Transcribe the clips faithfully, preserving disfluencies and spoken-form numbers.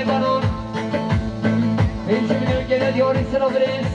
Baron. Pêncî milyon gene diyarî sira birêz.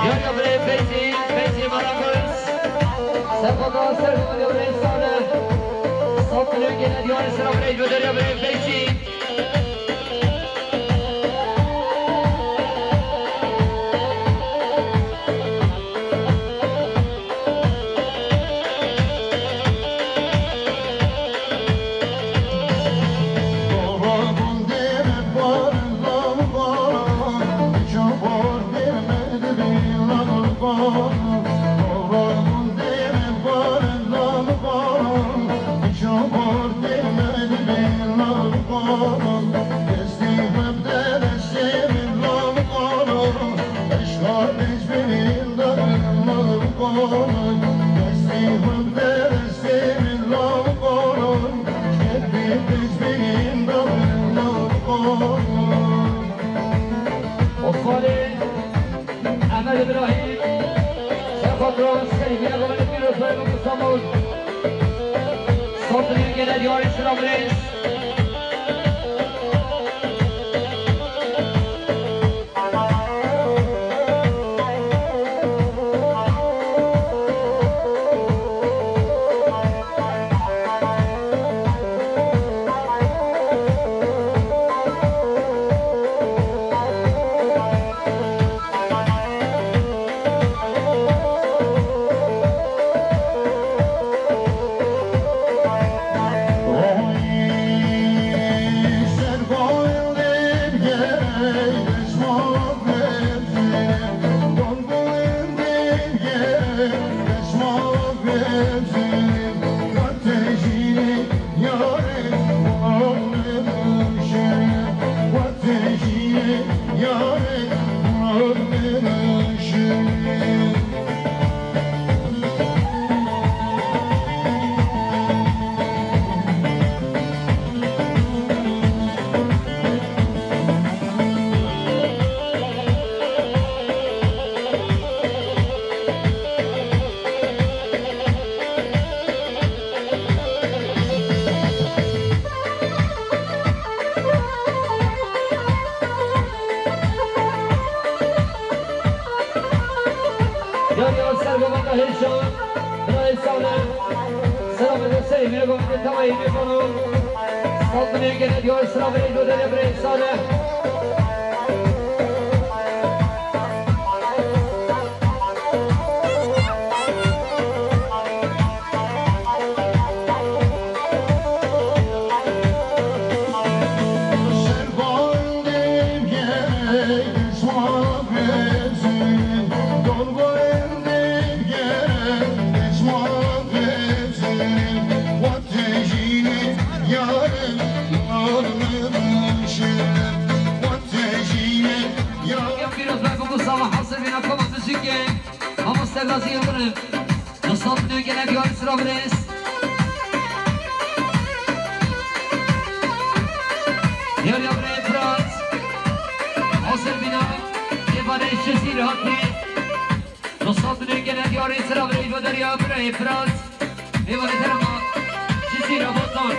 Yar ya birê Feyzî, Feyzî Marangöz. Serxoda, serxoda ya birê Salih. Sat milyon gene diyarî sira birê, göder ya birê Feyzî. Osmanê, Ehmed Îbrahîm, Serhat Roz, Serî Bîra Gomenê Pîroz Bayramê Îstanbul. Sat milyon gene diyarî sira birêz. Yar yar ser govenda Hêşan, birayê Salih. Selamê serê wî govendê tevayê wî bano. Sat milyon gene diyarî sira birê, göder ya birê Salih. Pîroz be, Bûk û Sava, hazir bîne, koma muzîkê. Mamoste Gazî Yildirim. Dostan, milyon gene diyarî sira birêz. Yar ya birê Firat. Hazir bîne. Êvarê Şizîr hatî. Dostan, milyon gene diyarî sira birêz. Göder ya birê Firat. Êvarê terema Şizîr Botan.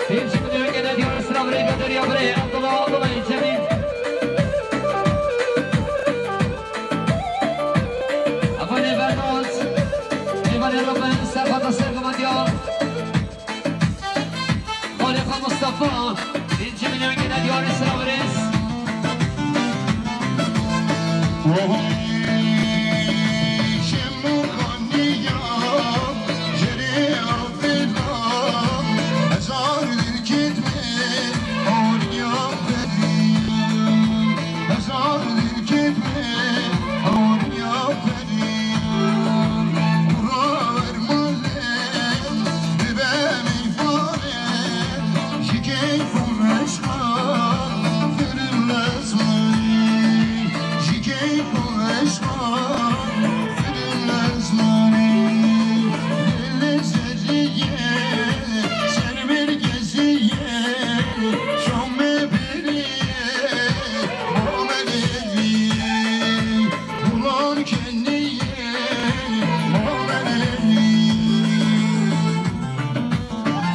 Pêncî milyon gene diyar sira birê Bederiya birê Abdullah Abdullah Cemîl. Evanê Bernaz. Eyvalê Rabin, serhata sergomandiya. Xalê xwe Mustafa. Pêncî milyon gene diyar sira birêz.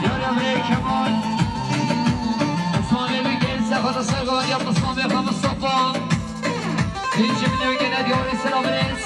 Yar Emre Kemal. Osman Bey Genç, Sefa da Sergo, Osman Bey Mustafa. Pêncî milyon gene diyarê sira birêz.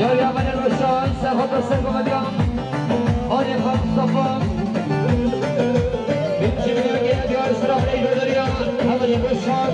Yar Yamanê Roşan, Serhat Aslan Komedyan, Hanê Xan Mustafa, Bin Cemil Gel Diyar Sıra Bey Bederiya, Yamanê Roşan.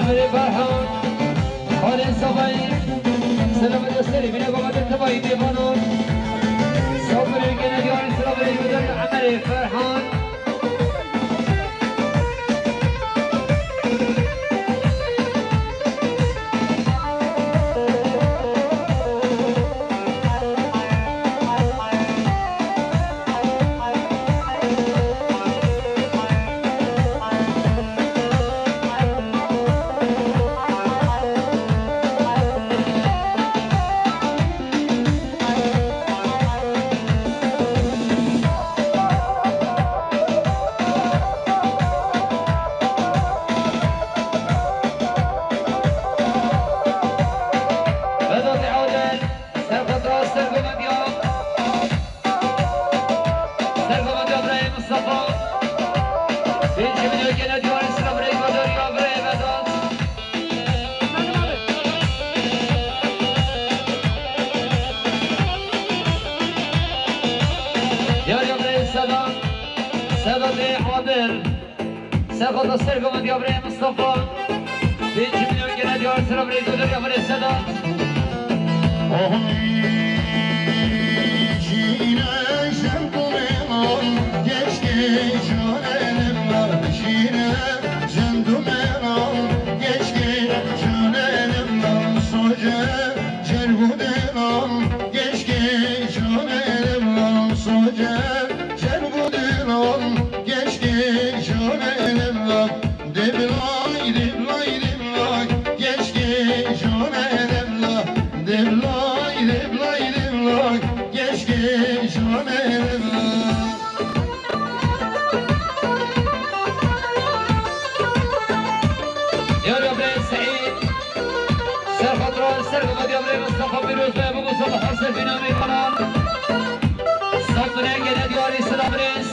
Emirê Ferhan, Halê Safayî, selamet û serê bîne baba de tevayî dêvanon. Sabirê gene diyarê selamet û Emirê Ferhan. Vedatê Adil, serxwedra sergomendiya. Sergomendiya birayê Mustafa. Pêncî milyon gene diyarê sira birayê Bederiya birayê Vedat. Diyariya birayê Sedat. Sedatê Adil. Serxwedra sergomendiya birayê Mustafa. Pêncî milyon gene diyar sira birê Bederiya birê Sedat. Sergovadia birê Mustafa Pîroz be, bigo sala Hesefîna mêvanan. Sat binê gele diyarî sila birêz.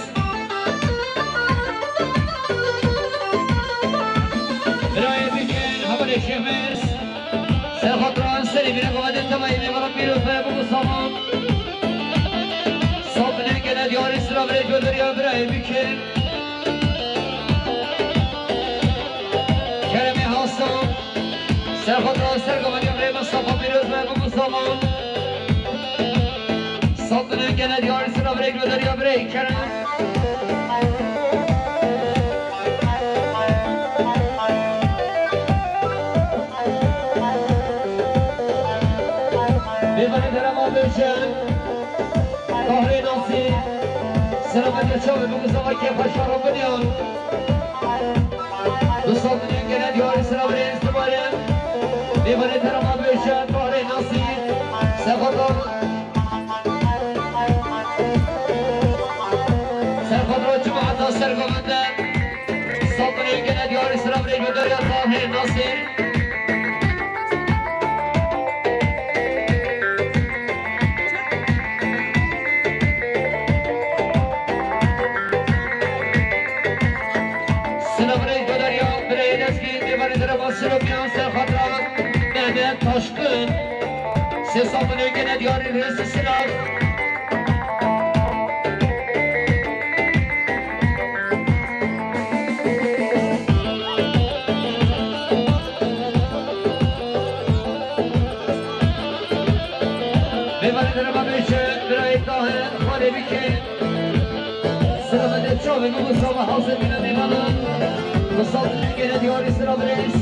Birayê Bîkên, hevalê Şêmêz. Serxatran serî bîre govadê temayî mêvana Pîroz be, bigo sala. Sat binê gele diyarî sila birêz, coderiya birayê Bîkên. Keremê Hasan. Serxotra sergovaniya birê Mustafa Pîroz be, bigo sala. Sat binê gele diyarî sila birêz, coderiya birê Kerem. Mêvanê derema bêje. Tahrê Nasîr. Selametê çavê bigo sala kêfa şaro binyan. Du sal dinyên gele diyarî sila birêz dibare. Mêvanê derema bêje Tahrê Nasîr. Serxotra. Serxotra cemaeta sergovende. Sat binê gele diyarî sila birêz, coderiya Tahrê Nasîr. Sila birêz, coderiya birê Lezgî, mêvanê derema Silopiyan, serxatran Mehmet Taşkın. Sê sal binê gele diyarî rêzî sila. Mêvanê derema bêje, birayê Tahir, xalê Bîkên. Selametê çavê min, bigo sala Hesefîna mêvanan. Bi sal dinyên gele diyarî sila birêz.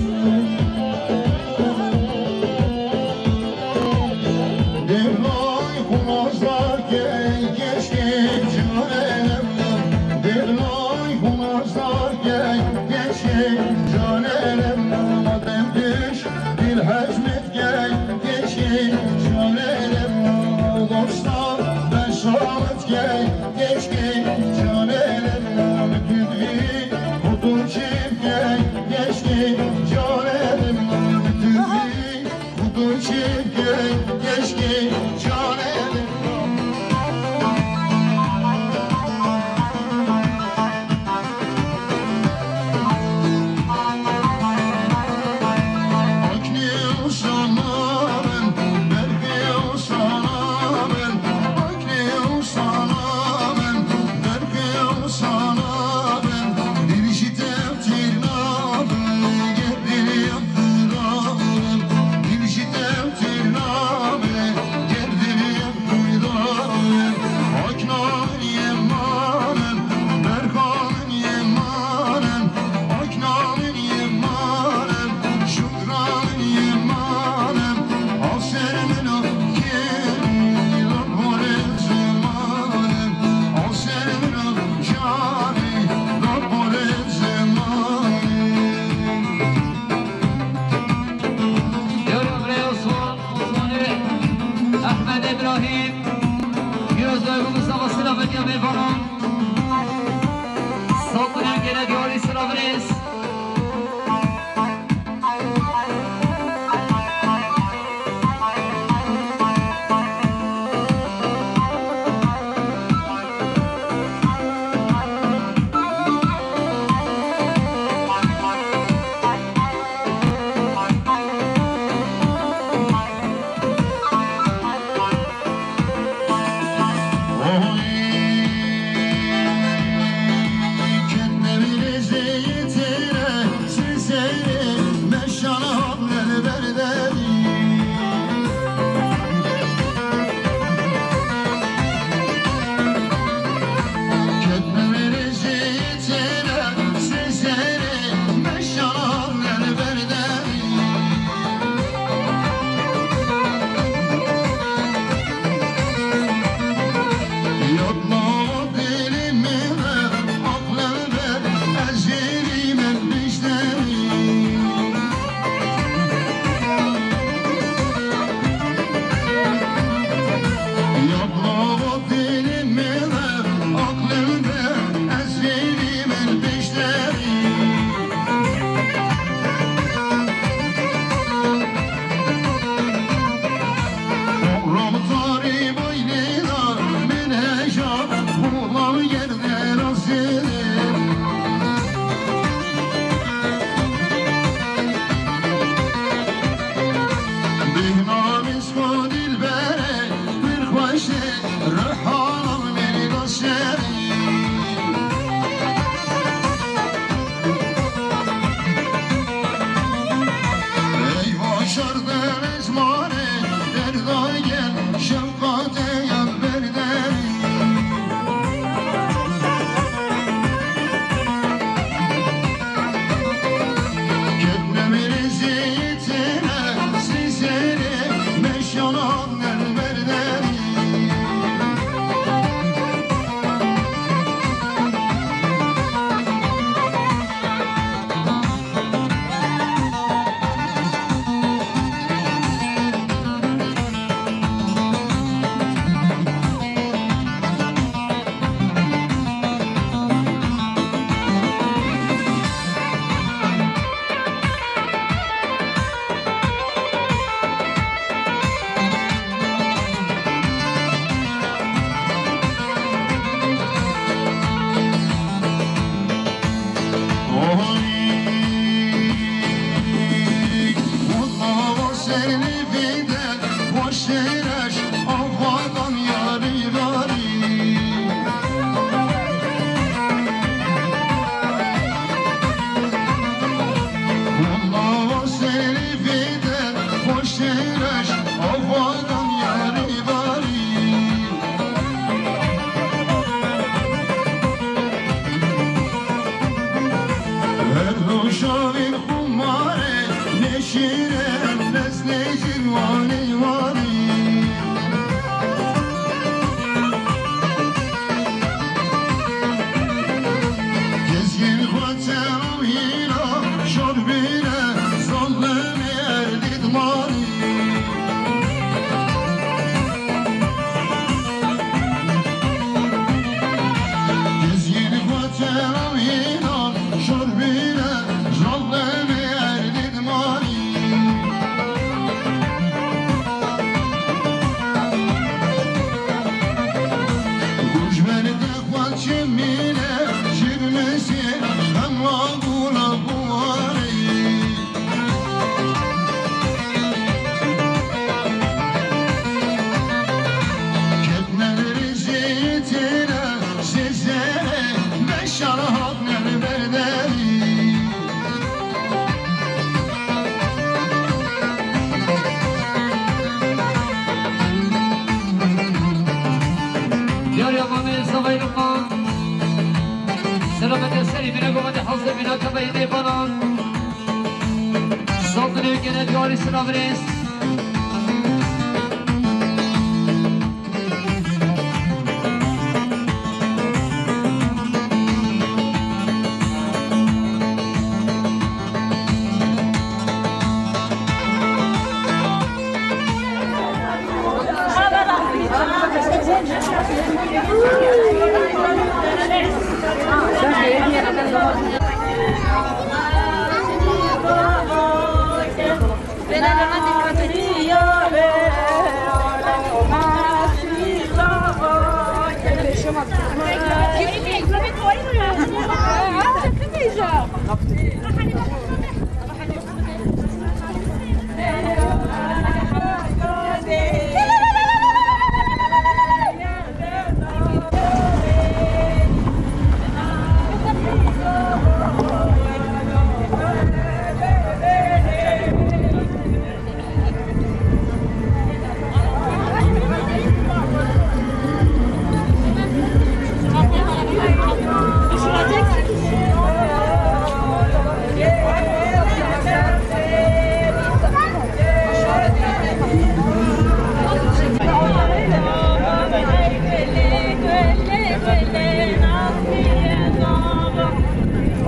Devlay xwe nazdar key, keşkê canê min. Devlay xwe nazdar key, keşkê canê min. Madem düş dil hezmet key, keşkê canê min. Dostlar ben şamet key, keşkê canê min. Tüdvi kutu çift key, keşkê canê min. Tüdvi Afadan yarî darî. Her doşavî xumare neşîre, em dest nêjin wanî wanî. Gezgin xwe çerewîna şor bîne, zalimê erdê dimanî. Gezgin xwe çerewîna şor bîne, zalimê erdê dimanî. Guş berde xwe çimîne, şirmesê, xema gula buharî. Ketne rizê têne, sezere, beşar hatne berderî. Diyar ya Mamê Zavayê Luqman. Selametê serî bîne, gometê hazir bîne, keveyê mêvanan. Sazlê gene diyarî sila birêz.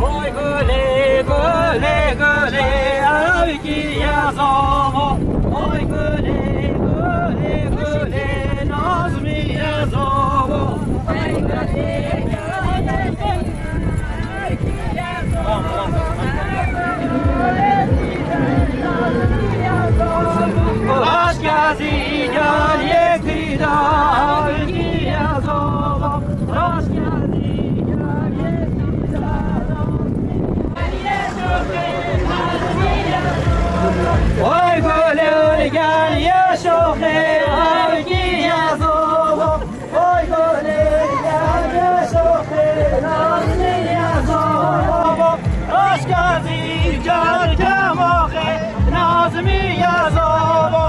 Oy gulê, gulê, gulê, ew kî ye zava? Oy gulê, gulê, gulê, Nazmî ye zava. Aşka zî gel yekî da, ew kî ye zava? Oy gulê gel ye şoxê, ew kî ye zava? Oy gulê gel ye şoxê, Nazmî ye zava. Aşka zî car kemaxê, Nazmî ye zava.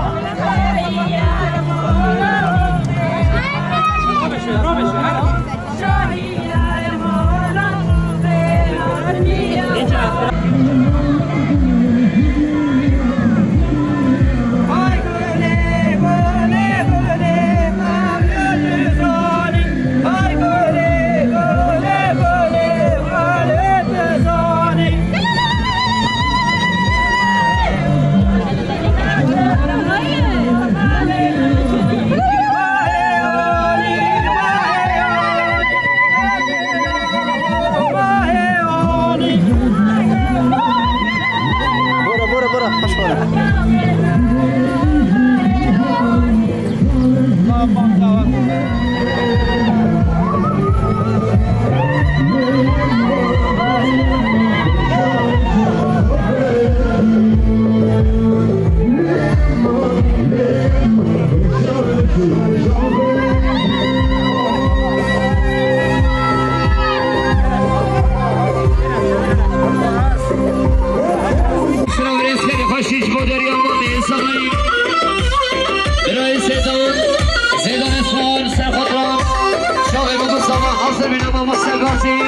Semîna mamoste Gazî.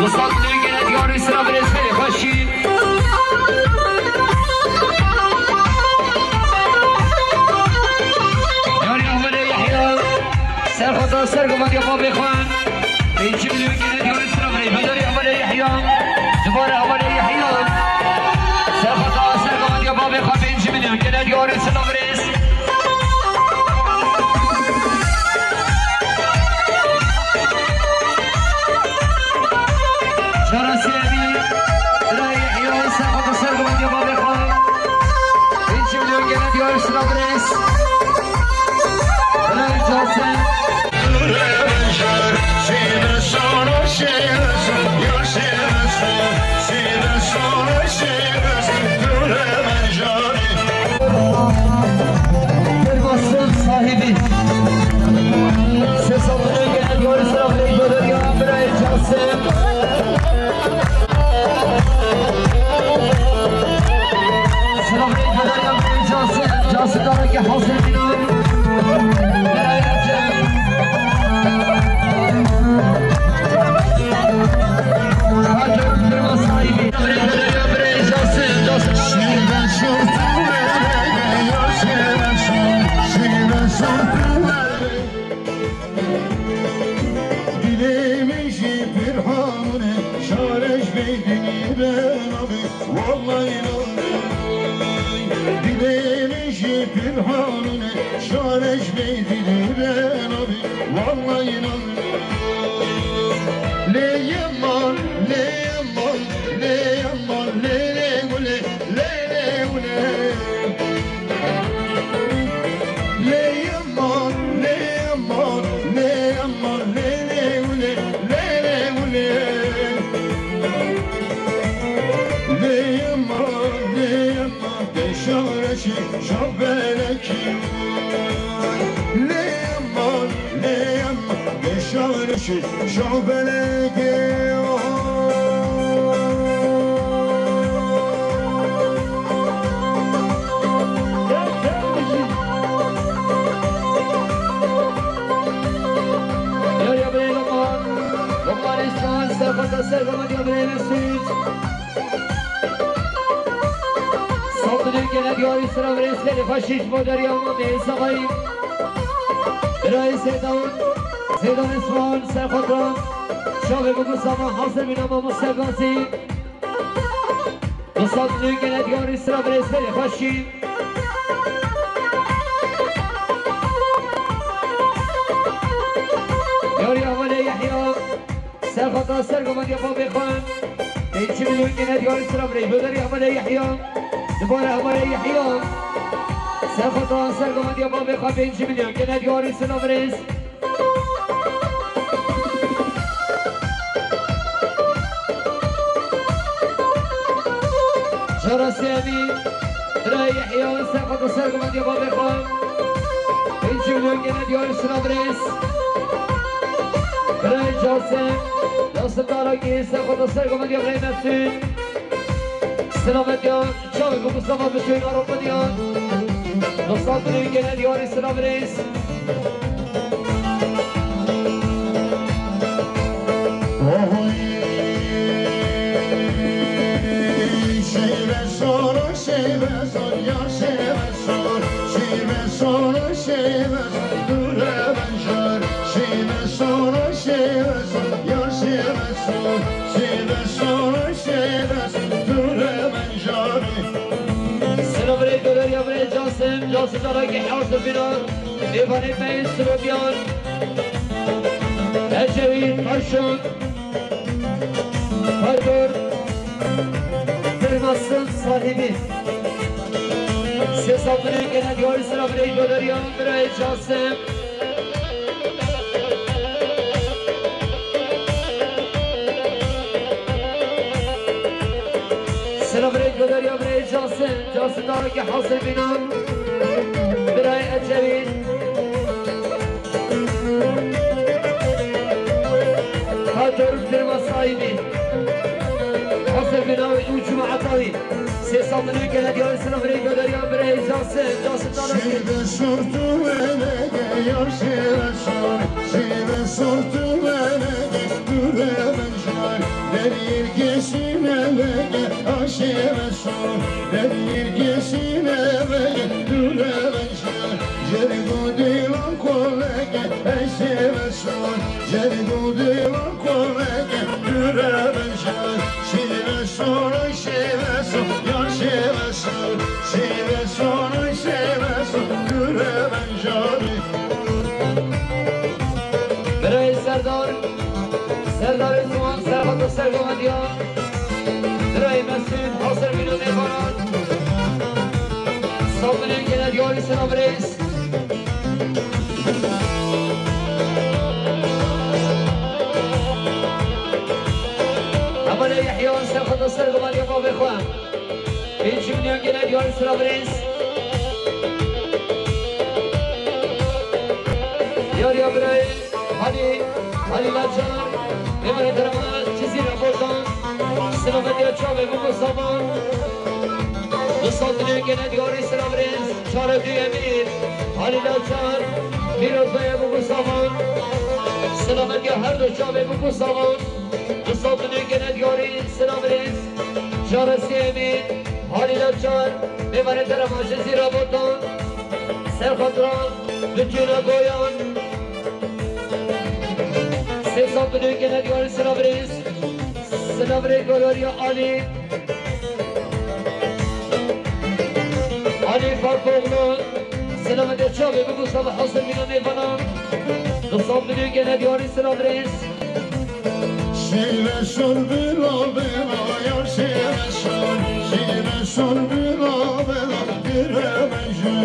Dostan, gelin gene diyarî sıra birêz xêrê xweşî. Yarî Ahmedê Yehya. Serxweta ser gomandiya babê xwe. Pêncî milyon gene diyarî sıra birêz. Bedarî Ahmedê Yehya. Dubare Ahmedê Yehya. Serxweta ser gomandiya babê xwe. Pêncî milyon gene diyarî sıra birêz. Cara sêyemî, birayê Yehya, ser xwe, ser gomandiya babê xwe. Pêncî milyon gene diyar sina birêz. Birayê Casim. Firmasın sahibi. Sesavunun genel yolcusu Abdülkadir Yağmur Aycası. Selamünaleyküm, Abdülkadir Yağmur. Cansın Daraki Hazreti'nin. Dilê min jî pirhanûn e, şarê ji vê dinyê belav e, wellahî navê. Dilê min jî pirhanûn e, şarê ji vê dinyê belav e, wellahî navê. Lê yema, lê yema, lê yema, lê lê gulê, lê lê gulê. Lê yema, lê yema, lê yema, lê lê gulê, lê lê gulê. Lê yema, lê yema, beşareşê şabelekî. Lê yema, lê yema, beşareşê şabelekî. Yar ya birê Lokman, Lokman Eskan, serfata serfama diya birê Mesut. Saldırı gene diyor, sıra birê Seydi Faşiş, Bodar Yaman, Bey Sabay. Birayê Seydan, Seydan Esman, serfata. Şavê bu Mustafa, hazır bir ama Mustafa Gazi. Dostan, gelin gene diyarî sıra birêz xêrê xweşî. Yarî Ahmedê Yehya. Serfata ser gomandiya babê xwe. Pêncî milyon gene diyarî sıra birêz. Bedarî Ahmedê Yehya. Dubare Ahmedê Yehya. Serfata ser gomandiya babê xwe. Pêncî milyon gene diyarî sıra birêz. Cara sêyemî, birayê Yehya, serfata ser gomandiya babê xwe. Pêncî milyon gene diyarî sina birêz. Birayê Casim, Casim Darakî, serfata ser gomandiya birayê Mesûd. Selametiya. Çavê ku Mustafa bi çêna Romaniya. Dostan dilê gene diyarî sina birêz. Ohoy. Şêve sor, şêve sor, ya şêve sor. Şêve sor, şêve sor, dure benjar. Şêve sor, şêve sor, ya şêve sor. Şêve sor, şêve sor, dure benjar. Selamun aleyküm, ya bre Casim, Casim Darakî, Hazir Binar, Mêvanê me yê Silopiyan, Ecevît, Taşon, Pardor, Firmasın sahibi. Sesabını gene diyor, sıra bre Dodoriyan, bre Casim. Selam bre Dodoriyan, bre Casim. Casim Darakî hazir bînan. Birayê Ecevî. Hator firma sahibi. Hazir bînan û cemaata wî. Sê sal min gene diyar selam bre Dodoriyan, bre Casim. Casim Darakî. Şêve sor tu wele de yar şêve sor. Şêve sor. Birayê Serdar, Serdarê Ziwan, Serhat û Sergovendiyan, Birayê Mesûd, hazir bînin mêvanan. Saldinên gene diyarî sina birêz. Hevalê Yehya, Serhat û Sergovendiyan bavê xwe. Pêncî milyon gene diyarî sira birêz. Diyariya birayê Halî, Halî Lacar, mêvanê derema Cizîra Botan, silametiya çavê biku savan. Du sed milyon gene diyarî sira birêz, çare duyemîn, Halî Lacar, pîrozaya biku savan. Silametiya her du çavê biku savan. Du sed milyon gene diyarî sira birêz. Çare sêyemîn, Halî Lacar, mêvanê derema Cizîra Botan, Serxatran, Dutûna Goyan, sê sed milyon gene diyarî sira birêz. Sila birêz Galeriya Alî. Alî Farkoğlu, selametê çavê biku savan, hazir bînin mêvanan. Du sed milyon gene diyarî sila birêz. Şîve şor bila bila, yar şîve şor, şîve şor bila bila, gireve jû,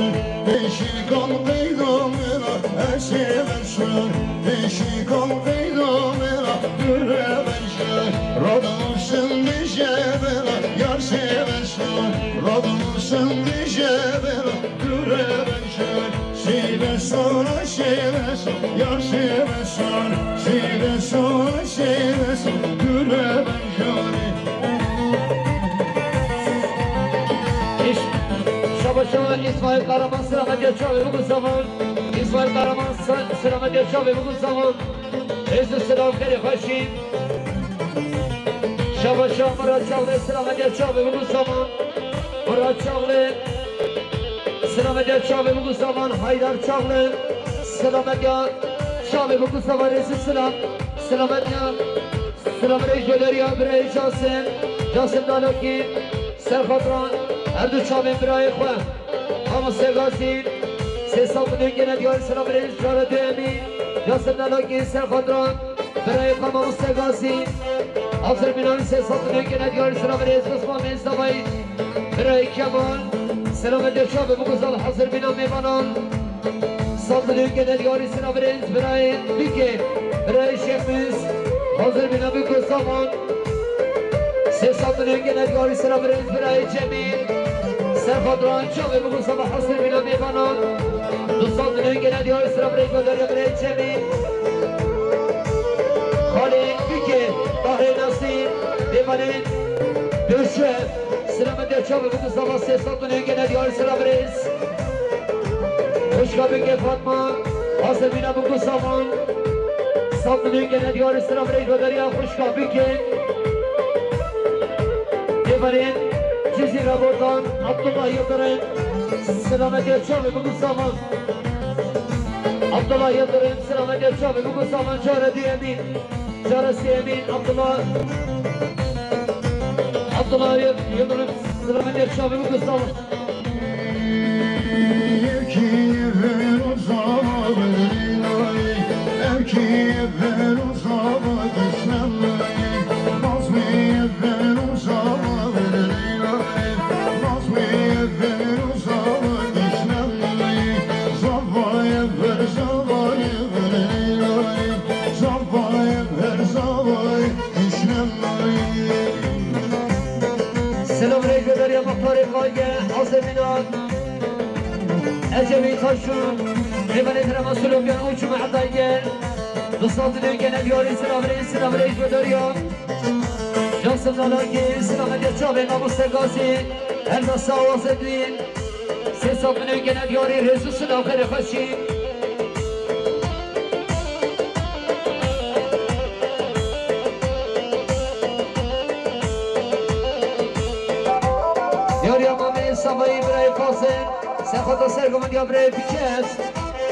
eşîkan qeyda bila, e şîve şor, eşîkan qeyda bila, gireve jû, radû şindi jê bila, yar şîve şor, radû şindi jê bila, gireve jû. Şîve şor, şîve şor, yar şîve şor, şîve şor, şîve şor, gure ben şorî. Şabaşa İsmail Kahraman, selamet ya çavê biku savan. İsmail Kahraman, se-, selamet ya çavê biku savan. Hêz û selam, xêrê xweşî. Şabaşa Murat Çağlı, selamet ya çavê biku savan. Murat Çağlı, selamet ya çavê biku savan. Haydar Çağlı, selamet ya çavê biku savan. Hêz û selam, selamet ya. Selamet ya Joleriya, birayê Casim, Casim Dalakî, Serxatran, her du çavên birayê xwe. Mamoste Gazî, sê sed milyon gene diyarî sira birêz, cara duyemî, Casim Dalakî, Serxatran, birayê xwe Mamoste Gazî, hazir bînin sê sed milyon gene diyarî sira birêz, Osman Mezdabayî, birayê Kemal, selamet ya çavê biku savan, hazir bînin mêvanan. Sed milyon gene diyarî sira birêz, birayê Bîkê, birayê Şemîs, hazir bînin biku savan. Sê sed milyon gene diyarî sira birêz, birayê Cemîl, Serxatran, çavê biku savan, hazir bînin mêvanan. Du sed milyon gene diyarî sira birêz, Joleriya, birayê Cemîl. Xalê Bîkê, Bahrê Nasîr, mêvanên Duşev, selamet ya çavê biku savan, sê sed milyon gene diyarî sira birêz. Xwişka Bîkê Fatma, hazir bînin biku savan. Sed milyon gene diyarî sira birêz, Joleriya, xwişka Bîkê. Mêvanên Cizîra Botan, Abdullah Yildirim, selamet ya çavê biku savan. Abdullah Yildirim, selamet ya çavê biku savan, cara duyemîn. Cara sêyemîn, Abdullah. Abdullah Yil-, Yildirim, selamet ya çavê biku savan. Selam rêk ve derya muxtarê Xayge, Azemînan, Ecemî Taşû, mêvanê derema Silopyan û cumehedayge. Du sed milyon gene diyarî sira birêz, selam rêk ve derya. Casim Dalakî, selamet ya çavê Mamoste Gazî, her da sağ ol Azemîn. Sê sed milyon gene diyarî, hêz û selam, xêrê xweşî. Diyariya Sexata ser gomandiya birayê Fikret.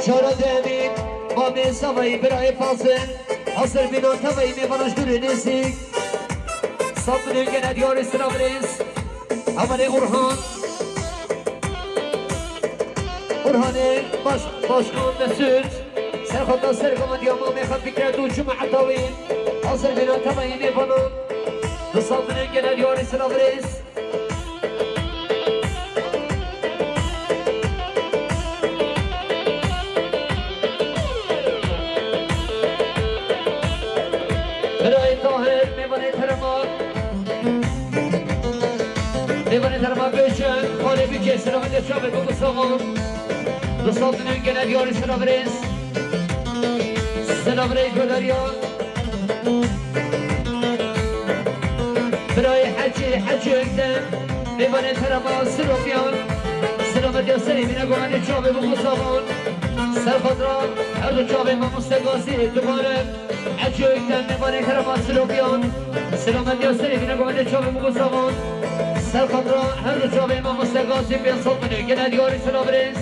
Çara demî. Mamê Savayî birayê Fazil. Hazir bîna tevayî mêvana ji dûrê nêzîk. Sat milyon gene diyarî sira birêz. Hevalê Orhan. Orhanê baş, başkan Mesut. Sexata ser gomandiya mamê xwe Fikret û çûme etawî. Hazir bîna tevayî mêvana. Du sat milyon gene diyarî sira birêz. Birayê Tahir, mêvanê terema. Mêvanê terema bêçe, xalê bikê, selamet ya çavê bibo savan. Du sat milyon gene diyarî sira birêz. Sila birayê Godariya. Birayê Hecê, Hecê Öktem. Mêvanê terema Silopiyan. Selamet ya serê bîne gomandiya çavê bibo savan. Ser xatra her du çavê mamoste Gazî dubare. Hecê Öktem, mêvanê terema Silopiyan. Selamet ya serê bîne gomandiya çavê bibo savan. Ser xatra her du çavê mamoste Gazî pênc sat milyon gene diyarî sila birêz.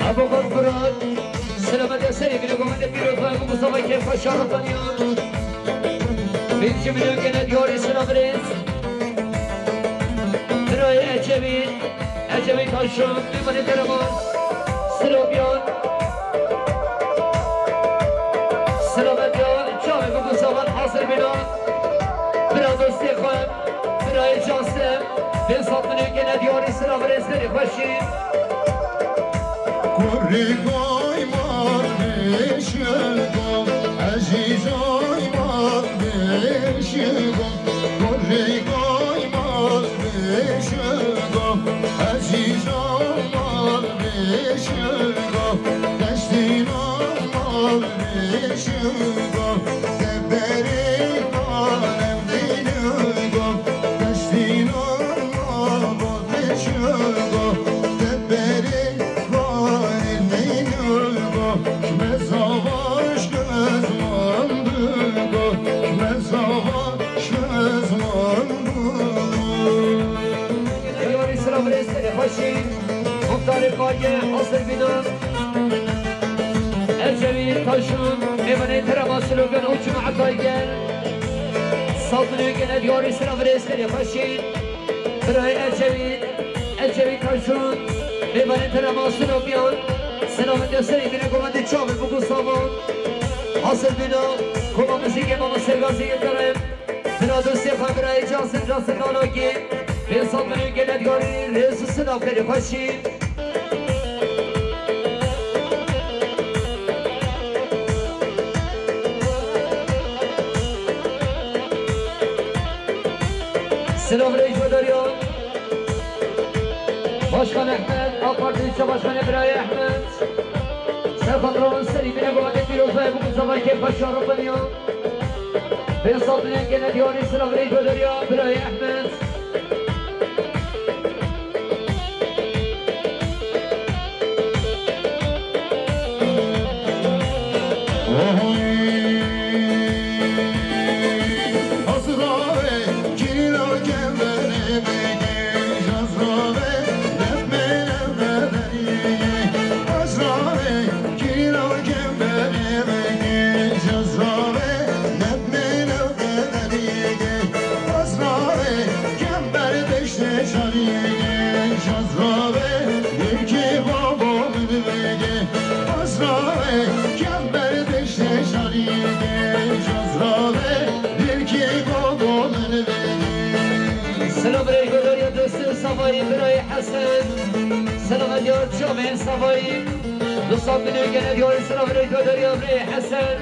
Ebo Xorfirat, selamet ya serê bîne gomandiya pîrozbahê Mustafa Kêfxweş Şarabaniyan. Pêncî milyon gene diyarî sila birêz. Birayê Ecevî, Ecevî Taşan, mêvanê terema Silopiyan. Selamet ya çavê bibo savan hazir bîna. Bira dostê xwe, birayê Casim, pênc sat milyon gene diyarî sila birêz, serê xweşî. Kurê goy mal beşigo, ezîzoy mal beşigo. Kurê goy mal beşigo, ezîzoy mal beşigo. Destîno mal beşigo, teberê mal beşigo. Destîno mal beşigo, teberê Yarî sira birêz, serê xweşî. Muxtarê Qage, Asir Bînan, Ercevî Taşan, mêvanê terema Silogan û cemaetay gel. Sat milyon gene diyarî sira birêz, serê xweşî. Birayê Ercevî, Ercevî Taşan, mêvanê terema Silogan, selamet ya serê bîne gomandiya çavê bibo savan. Asir bîna, koma muzîkê Mama Sergazî Yildirim. Bira dostê xwe birayê Casim, Casim Nalagî. Pênc sat milyon gene diyarî rêz û silav, serê xweşî. Silav rêz û dariya. Başkan Ehmed, AK Parti ilçe başkanı Birayê Ehmed. Ser xatira wan serî bîne gomandiya pîrozbahê bibo savan, Kêfxweş Şarabaniyan. Pênc sat milyon gene diyarî sira birêz û dariya Birayê Ehmed. Selam rêzdariya dostê Savayî, birayê Hesen. Selam diyar çavên Savayî. Du sed milyon gene diyarî selam rêzdariya birayê Hesen.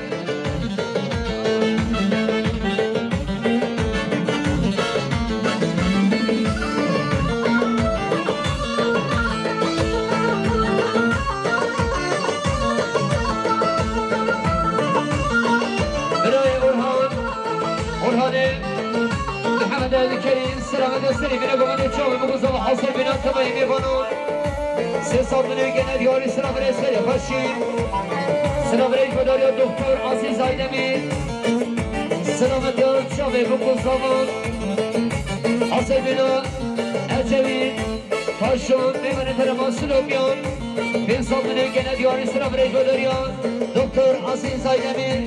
Mihemed Elkerîm, selamet û serî bine govendê çavê min, ku zava hazir bîna tevayî mêvanan. Sê sal binê gene diyarî, selamet û serî xweşî. Selamet û guhdariya Doktor Azîz Aydemîr. Selamet ya çavê min, ku zava hazir bîna Ecevî. Paşon, mêvanê terema Silopiyan, pênc sal binê gene diyarî, selav rêz vederiya Doktor Azîz Aydemîr.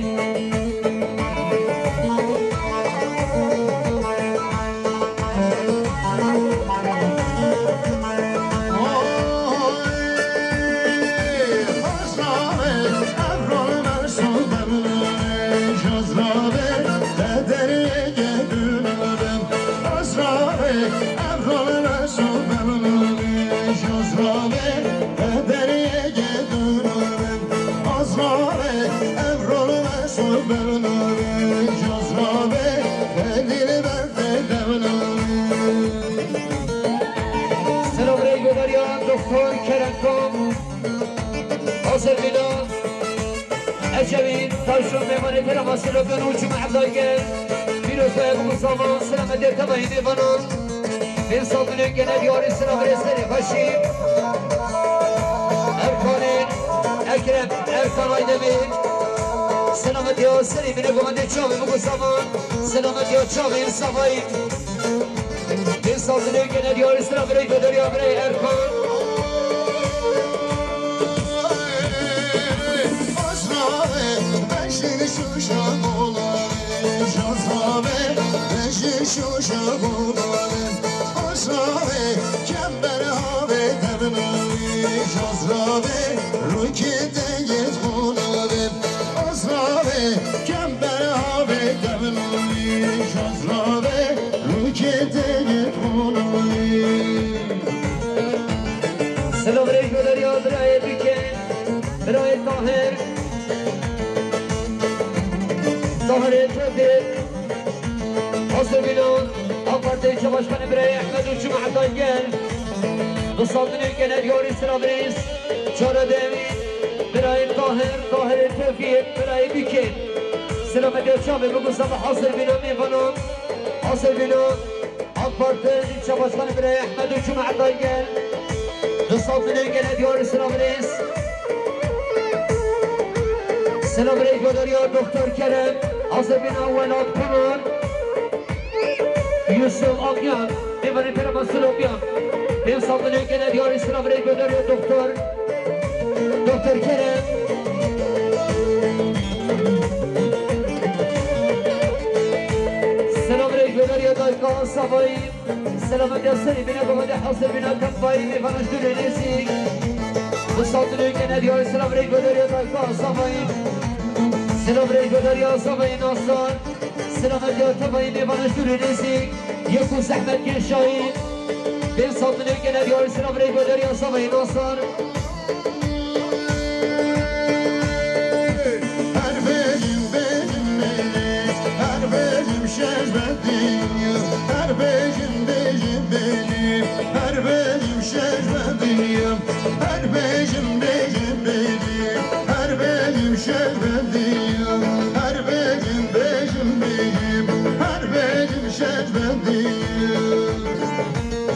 Selam rêz vederiya Doktor Kerem Kom. Hazir bîna Ecevî, Tayşo, mêvanê Kerema Silopiyan û Cuma Evdayge. Pîroz be, bû zaman, selametê tevayî mêvanan. Pênc sal binê gene diyarî, selav rêz serê xweşî. Erkanê Ekrem, Erkan Aydemîr. Selametiya serî bine govendê çavê, bû zaman, selametiya çavê savayî. Pênc sal binê gene diyarî, selav rêz vederiya birayê Erkan. Selam rêz vederiya birayê Bikê, birayê Tahir. Tahirê Tevfîk. Hazir bîna AK Partî ilçe başkanı birayê Ehmed û Cuma Evdayge. Bi sal binê gene diyarî, selav rêz. Çare de birayê Tahir, Tahirê Tevfîk, birayê Bikê. Selametiya çavê, bû zaman, hazir bîna mêvanan. Hazir bîna. AK Parti ilçe başkanı birayê Ehmed û Cuma Evdayge. Di sal binê gene diyarî, selav rêz. Selav rêz vederiya Doktor Kerem. Hazir bîna Welat Pınar. Yusuf Akyan. Mêvanê Kerema Silopiyan. Pênc sal binê gene diyarî, selav rêz vederiya Doktor Doktor Kerem. Selam rêz vederiya dayka Savayî. Selametiya serî bine govendê hazir bîna tevayî mêvanan ji dûr û nêzîk. Bi sal binê gene diyarî, selav rêz vederiya dayka Savayî. Selam rêz vederiya Savayî Nasar. Selametiya tevayî mêvanan ji dûr û nêzîk. Yek û zehmet genşayî. Pênc sal binê gene diyarî, selav rêz vederiya Savayî Nasar. Her bêjim, bêjim, bêjim, her bêjim Şeşbedî. Her bêjim, bêjim, bêjim, her bêjim Şeşbedî. Her bêjim, bêjim, bêjim, her bêjim Şeşbedî. Her bêjim, bêjim, bêjim, her bêjim Şeşbedî.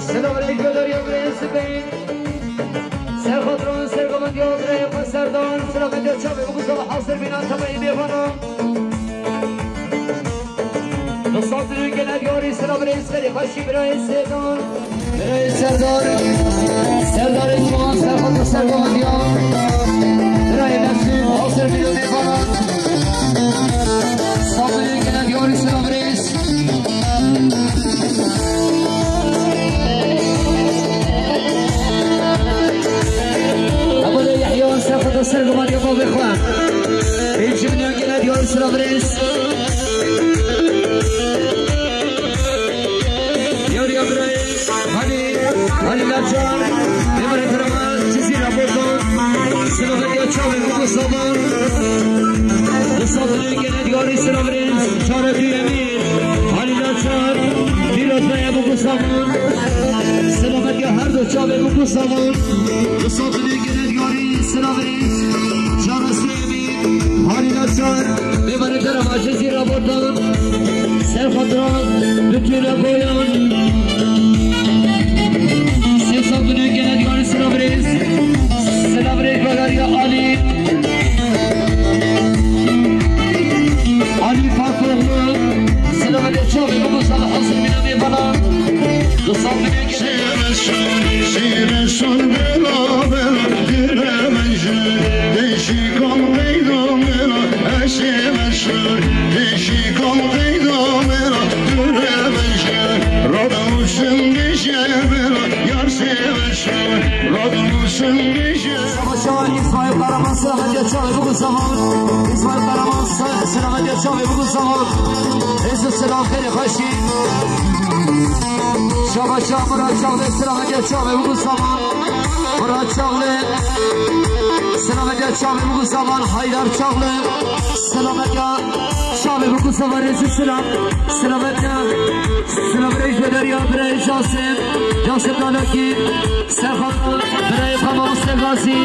Selam aleyküm, Derya Bey, Sibey. Ser xatran, ser govendî, birayê xwe Serdar, selametê çavê bû, ku zava hazir bîna tevayî mêvanan. Bi sal binê gene diyarî, selametê serê xweşî birayê Serdar. Birayê Serdar, Serdarê ciwan, ser xatran, ser govendî. Birayê Mesûd, hazir bîna mêvanan. Sal binê gene diyarî, selametê. Hevalê Yehya, ser xwe, ser gumanî bavê xwe. Pêncî milyon gele diyar, selav rêz. Yariya birayê Halî, Halî Lacar, Êvarê Ferema, Cizîra Bozan, Silavetiya çavê Biko Saban. Di sal binê gele diyarî, selav rêz. Çarekî Emîr, Halî Lacar, Pîroz Bey Biko Saban. Selametiya her du çavê Biko Saban. Di sal binê gele diyarî, selav rêz. Çarekî Emîr, Halî Lacar, Êvarê Ferema, Cizîra Bozan. Ser xatira bütün koyan. Sê sed milyon gene diyarî silav rêz. Silav rêz Badariya Alî. Alî Fatihoglu. Silav rêz çavê bu sal hazır bir name bana. Du sal milyon gene Savaşçı İsmail Kahraman, selamet ya çavê bu zaman. İsmail Kahraman, selamet ya çavê bu zaman. Êzî selam xêrê xweşî. Şabaşa Murat Çağlı, selamet ya çavê bu zaman. Murat Çağlı, selamet ya çavê bu zaman. Haydar Çağlı, selamet ya çavê bu zaman. Êzî selam, selamet ya. Selam rêj ve derya birey Casim. Casim Dalaki. Serhat, birayê xwe mamoste Gazî.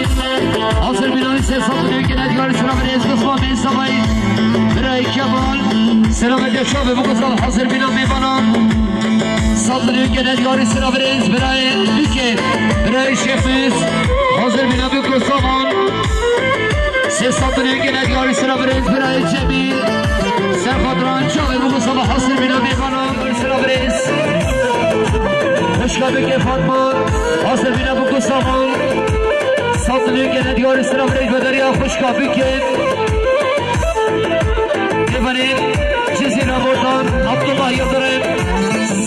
Hazir bînanî sê sed milyon gene diyarî sira birêz Gusman Bey Sabayî. Birayê Kemal. Selamet ya çavê bu Gusman hazir bîna mêvanan. Sed milyon gene diyarî sira birêz birayê Bikê. Birayê Şefis. Hazir bîna Biko Saman. Sê sed milyon gene diyarî sira birêz birayê Cemîl. Serhat Ran çavê bu Gusman hazir bîna mêvanan. Sira birêz. Xwişka Bikê Fatma. Hazir bîne Biko Saman. Sed milyon gene diyarî sira birêz ve derya xwişka Bikê. Nêvanê Cizîra Botan. Abdullah Yıldırım.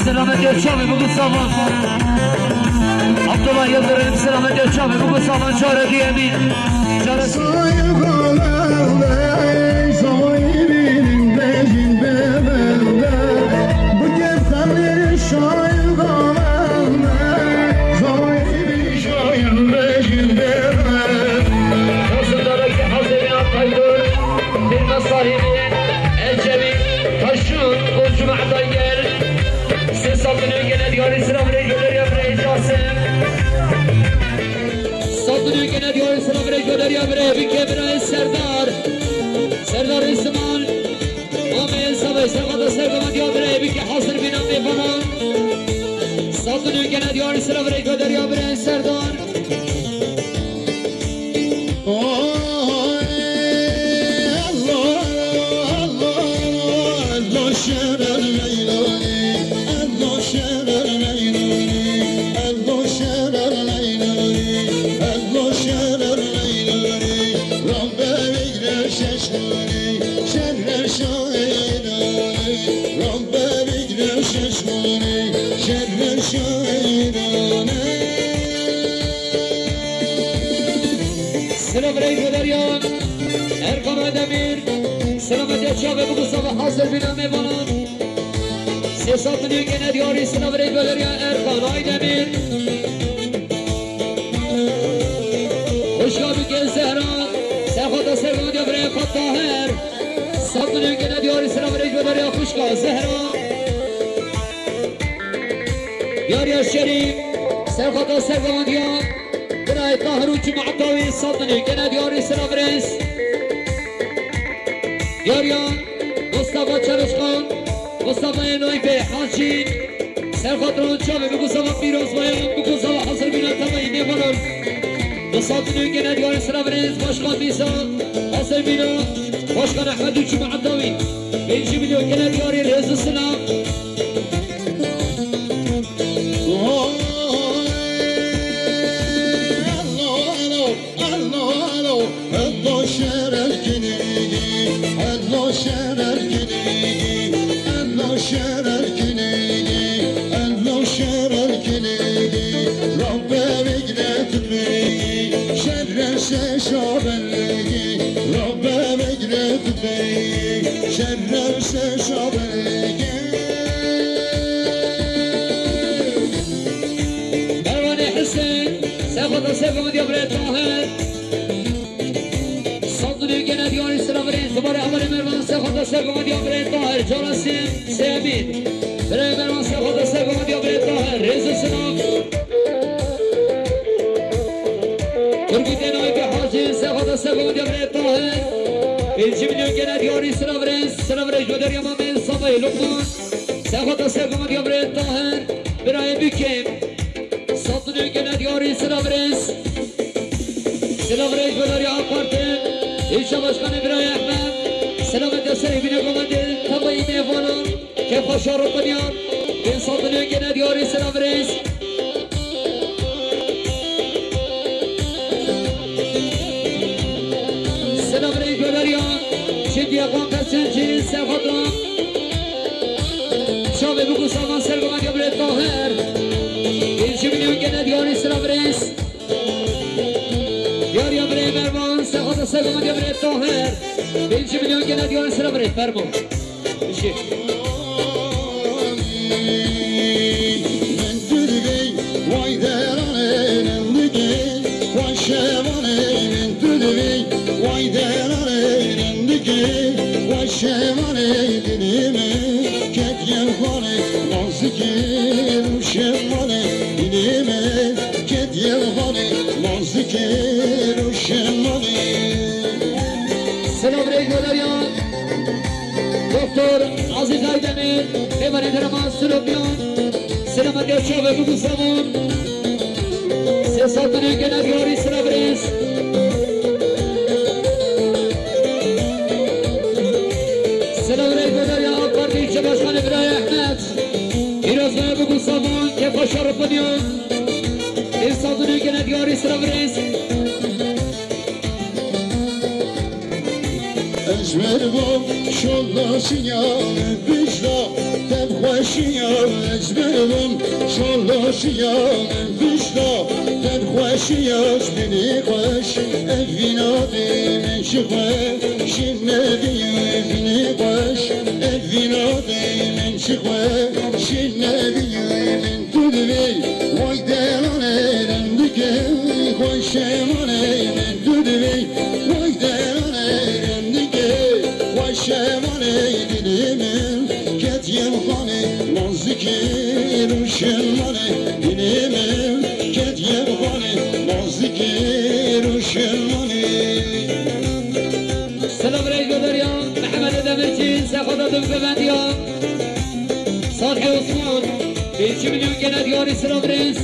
Selamet ya çavê Biko Saman. Abdullah Yıldırım. Selamet ya çavê Biko Saman. Çare diyemî. Sahibi Ecevî Taşun û cemaeta gel. Sê sed milyon gene diyarî sira birêz ve derya birêz Casim. Sed milyon gene diyarî sira birêz ve derya birêz Bikê birayê Serdar. Serdar Îsmail. Amê Sabay Serhat da Sergovan diya birayê Bikê hazir bîna mêvanan. Sed milyon gene diyarî sira birêz ve derya birêz Serdar. Sira birayê Goderyan, Erkan Aydemir, selamet ya çavê bu Gustava hazir bîna mêvanan. Sê sed milyon gene diyarî sira birayê Goderyan, Erkan Aydemir. Xwişka Bikê Zehra, Serhat da Sergovan diya birayê Fatma Her. Sed milyon gene diyarî sira birayê Goderyan, xwişka Zehra. Diyariya Şerîf, Serhat da Sergovan diya. Birayê Tahir û cemaeta wî sed milyon gene diyarî sira birêz. Diyariya Mustafa Çalışkan, Mustafa Enoy Bey Hacî, Serhat Ron çavê bi Mustafa Pîroz Bayan, bi Mustafa hazir bîna tevayî nêvanan. Du sed milyon gene diyarî sira birêz, Başkan Mîsa, hazir bîna, Başkan Ehmed û cemaeta wî. Pêncî milyon gene diyarî rêz û silav. Mervanê Hüseyin, Serhat da Sergovan diya birê Tahir. Sed milyon gene diyarî sira birê, zibarê Emelê Mervan, Serhat da Sergovan diya birê Tahir. Carasim Semin. Birê Mervan, Serhat da Sergovan diya birê Tahir. Rêz û silav. Turgut Enayi Hacî, Serhat da Sergovan diya birê Tahir. Pêncî milyon gene diyarî sira birê, sira birê Joderiya Mamê. Ey Lokman, serxwata sergoma diya birê Tahir, birayê Bikêm. Sat milyon gene diyarî silav rêz. Silav rêz bedarya AK Parti. İlçe Başkanı birayê Ehmed. Selamet ya serê bîne gomendê. Tevayî mêvanan. Kêfa şar û binyan. Pênc sat milyon gene diyarî silav rêz. Selam rêz godarya. Çindiya xwan pesin çin serxwatan. Çavê bû ku savan sergoma diya birê Tahir. Pêncî milyon gene diyarî silav rêz. Diyariya birê Mervan serxwata sergoma diya birê Tahir. Pêncî milyon gene diyarî silav rêz. Fermo. Min tu divê way deranê rindikê, way şevanê min tu divê way deranê rindikê, way şevanê dilê min ketiye xanê nazikê û şevanê dilê min ketiye xanê nazikê û şevanê. Selam rêz godarya. Doktor Aziz Aydemir, Evan Edrema Sülopyan, Selamet Yaşar ve Bugu Savun, Sesatını Genel Yori Sıra Brez. Selam rêz godarya AK Parti ilçe başkanı Birayê Ehmed, Pîroz ve Bugu Savun, Kefa Şarıpınyan, Sesatını Genel Yori Sıra Brez. Ez mervam şolaşiya bijla tevxweşiya, ez mervam şolaşiya bijla tevxweşiya, binî xweş ev vînadê min ji xwe şîn neviye, binî xweş ev vînadê min ji xwe şîn neviye. Min tu divê way deranê rindikê, way şemanê min tu divê way deranê rindikê, way şemanê dilê min ketiye xanê nazikê û şemanê dilê min ketiye xanê nazikê û şemanê. Selam rêz godarya Mehmet Demirci, sexada dum govendiya. Salih Osman, pêncî milyon gene diyarî silav rêz.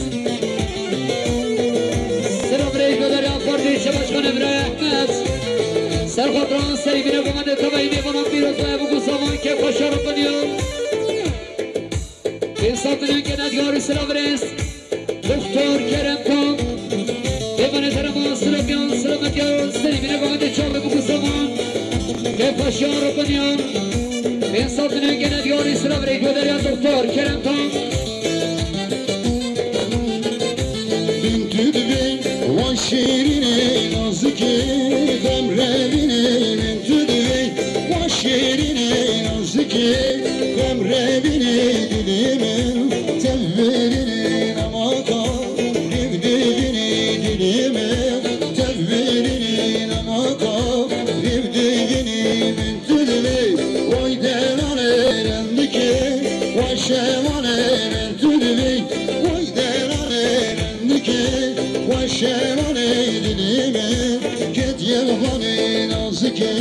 Silav rêz godarya AK Parti ilçe başkanı Birayê Ehmed. Serxwatran serî bîne gomendê tevayî mêvanan pîroz ve Bugu Savan Kefa Şarıpınyan. Pênc sat milyon gene diyarî silav rêz. Doktor Kerem Kan. Pêvanê Derema Silaviyan, Silametiya, Serî Bîne Gavendê Çavê Buku Saman. Kefa Şarıpınyan. Pênc sat milyon gene diyarî silav rê godarya Doktor Kerem Kan. Min tu divê wan şêrînê nazikê xem revînê, min tu divê wan şêrînê nazikê xem revînê dilê min, tev verînê namaka rêv divînê dilê min, tev verînê namaka rêv divînê min. Tu divê way deranê rindikê, way şevanê rind, tu divê way deranê rindikê, way şevanê dilê min ketiye xanê nazikê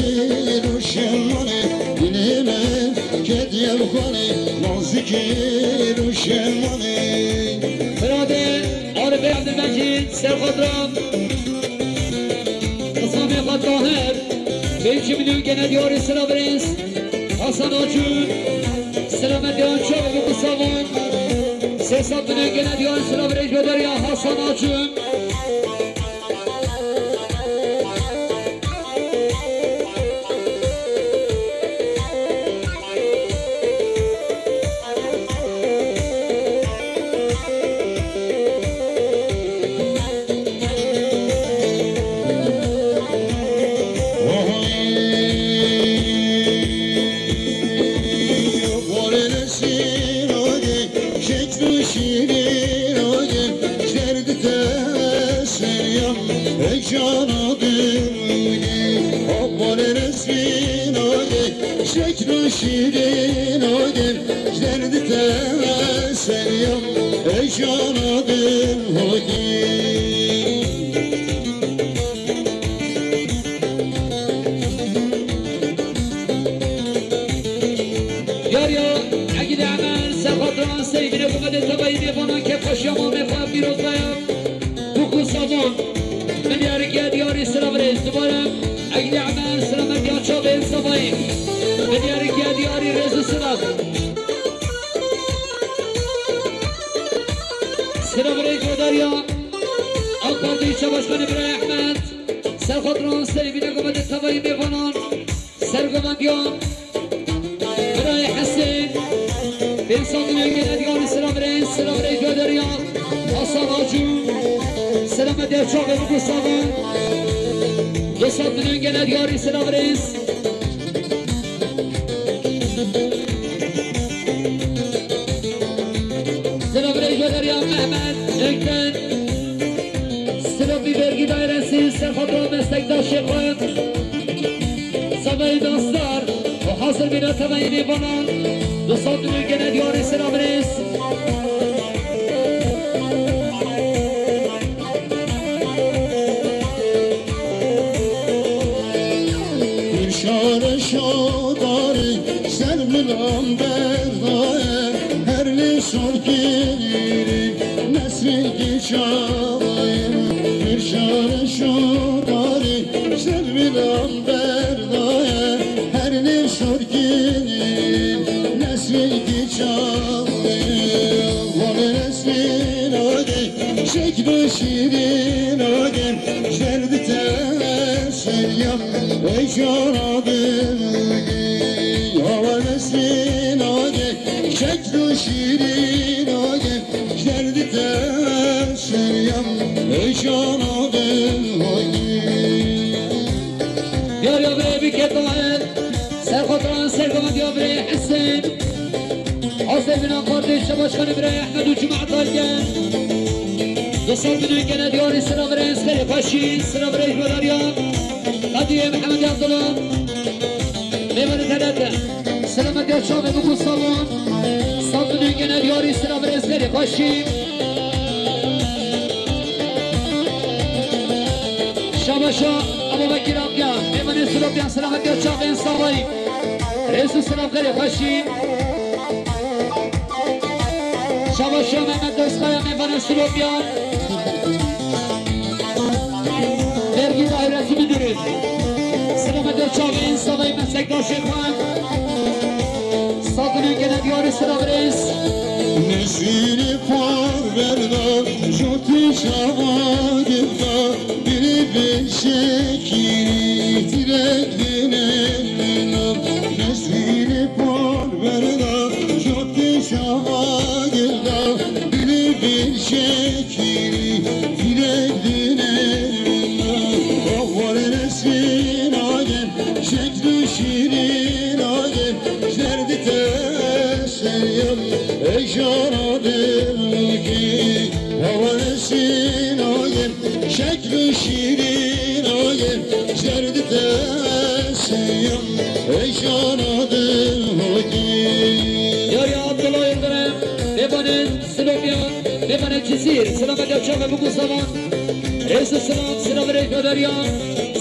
rûşemanê dilê min ketiye xanê nazikê rûşemanê. Biradê Arif Bey Abdülmecid Serxatra. Qismê xwe Tahir, pêncî milyon gene diyarî silav rêz, Hasan Acun, silav me diyan çav û qisavon, sê sed milyon gene diyarî silav rêz bedariya Hasan Acun. Şirin oye, ji derdê te seriyam, ey cana dilî. Oxalê nesrîn oye, şeklo şirin oye, ji derdê te seriyam, ey cana dilî. Derya, Egîd Emer, Serxatran, Seyvîne, Gumedê Tevayî, Mêvanan, Kefxweşiya Mamê xwe, Pîrozbaya, Bûk û Savan. Milyareke diyarî silav rêz. Dubare, Egîd Emer, silametiya çavên Savayî. Milyareke diyarî rêz û silav. Silav rêz û derya. AK Partî Çabaşkanê Birayê Ehmed. Serxatran, Seyvîne, Gumedê Tevayî, Mêvanan. Sergovendiyan. Birayê Hesên. Pênc sed milyon gene diyarî silav rêz, silav rêz û derya. Hasan Hacû. Silametiya çavê Bûk û Savan. Du sed milyon gene diyarî silav rêz. Silav rêz û derya Mehmet Ökten. Silav bi vergî dairesi, Serxatran, meslekdaşê xwe. Savayî Dastar û hazir bîna tevayî Mêvanan. Du sed milyon gene diyarî silav rêz. Şare şadarî ser milan berdaye, her lê şor kirî nesrî çaye. Şare şadarî ser milan berdaye, her lê şor kirî nesrî çaye. Wale nesrî nagê, şeklo şîrî nagê, jerdite Seryam, ey şana dilgî, hava nesrîn age, şekl û şîrîn age, jerdite seryam, ey şana dilgî. Diyar ya birê bike taher, serxotan sergama diya birê Hesen. Hazir bîna kardeşe başkanı birey Ehmed û Cuma Talgen. Du sed milyon gene diyarî silav rêz, xêrê xweşî, silav rêz û derya. Qedîyê Mihemed Abdullah. Mêvanê TRT. Silametiya çavê Bûk û Savan. Sed milyon gene diyarî silav rêz, xêrê xweşî. Şabaşa Ebubekir Akya. Mêvanê Silopiyan, silametiya çavên Savayî. Rêz û silav, xêrê xweşî. Şabaşa Mehmet Dozkaya, mêvanê Silopiyan. Vergî dairesi müdürü. Silametiya çavên Savayî, meslekdaşê xwe. Sed milyon gene diyarî silav rêz. Nesîrê parverda, jotî çava girda. Biri bir şekil direk dönemiyor. Nesli parverda, çok şava girda. Biri bir şekil direk dönemiyor. Ahvar nesrin agem, şeklu şirin agem, jerdite seryam, ey jana dilki. Ahvar nesrin agem, şeklu şirin agem, jerdite seryam, ey jana dilki. Ya, ya Abdullah Yıldırım, Lebanon, Slovenya, Lebanon Cizir, selamet ya çavê Bûk û Savan. Rêz û silav, silav rêz û derya.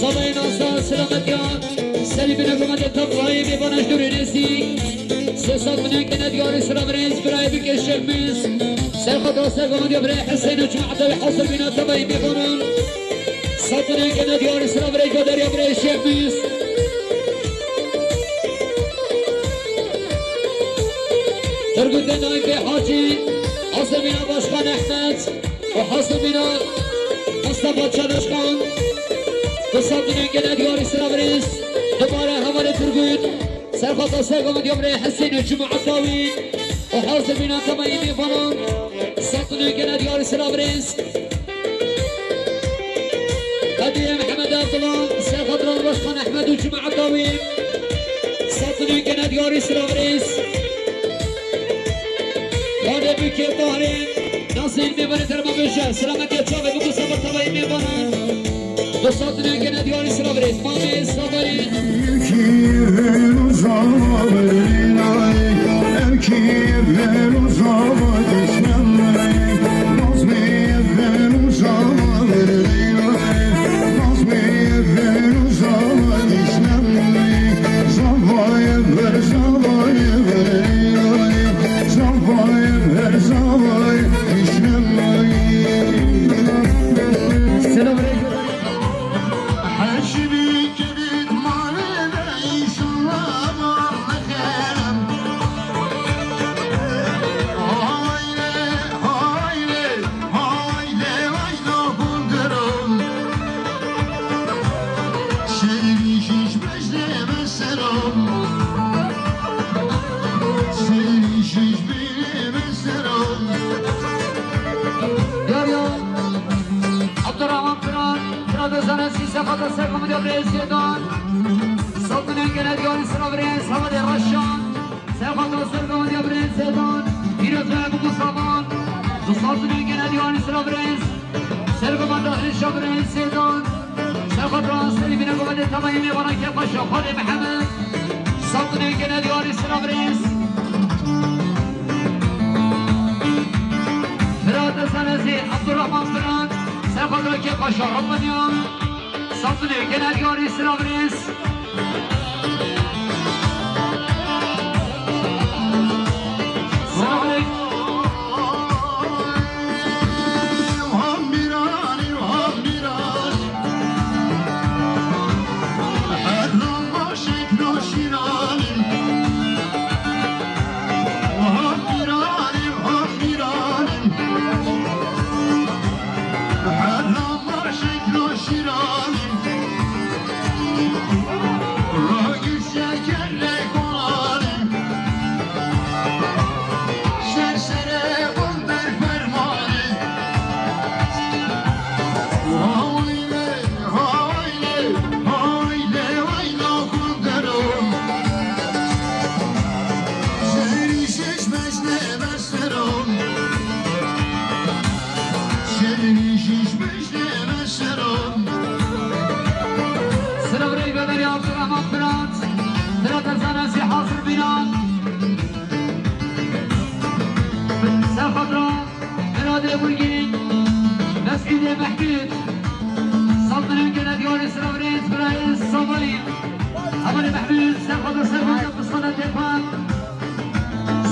Savayê Nasar, silamet ya. Serî bine gumete tevayê, mêvana ji dûr û nêzîk. Sê sed milyon gene diyarî silav rêz, birayê bike Şehmîz. Serxotra sergometiya birayê Hesên û Cuma Etewî hazir bîna tevayî mêvanan. Sed milyon gene diyarî silav rêz û derya birayê Şehmîz. Turgut Enay Bey Hacı, hazir bîna Başkan Ehmed. Û hazir bîna Mustafa Çalışkan. Du sed milyon gene diyarî silav rêz. Dubare hevalê Turgut. Serxotra sergometiya birayê Hesên û Cuma Etewî. Û hazir bîna tevayî mêvanan. Sed milyon gene diyarî silav rêz. Qedîye Mihemed Abdullah, serxotra Başkan Ehmed û Cuma Etewî. Sed milyon gene diyarî silav rêz. Xalê Bikê Tahrê, Nasîr mêvanê terma bêje, silametiya çavê Bûk û Savan tevayî mêvanan. Du sed milyon gene diyarî silav rêz. Mamê Savayî. Saman, du sazine gene diyarî sira birêz. Sergo manda Êşa birêz Sêdan. Sergo Serî bîne govendê temayê mêvanan Kepaşa Xalê Mihemed. Sazine gene diyarî sira birêz. Firat Esanezî, Abdurrahman Firat. Sergo Kepaşa Romanya. Sazine gene diyarî sira birêz. Sira birêz Bederiya Abdurrahman Firat. Firat Esanezî hazir bînan. Serxadra Firatê Burgî. Mesîdê Mehmûd. Sazine gene diyarî sira birêz birayê Samayî. Hevalê Mehmûd. Serxadra Serxadra Pisxanetê Pan.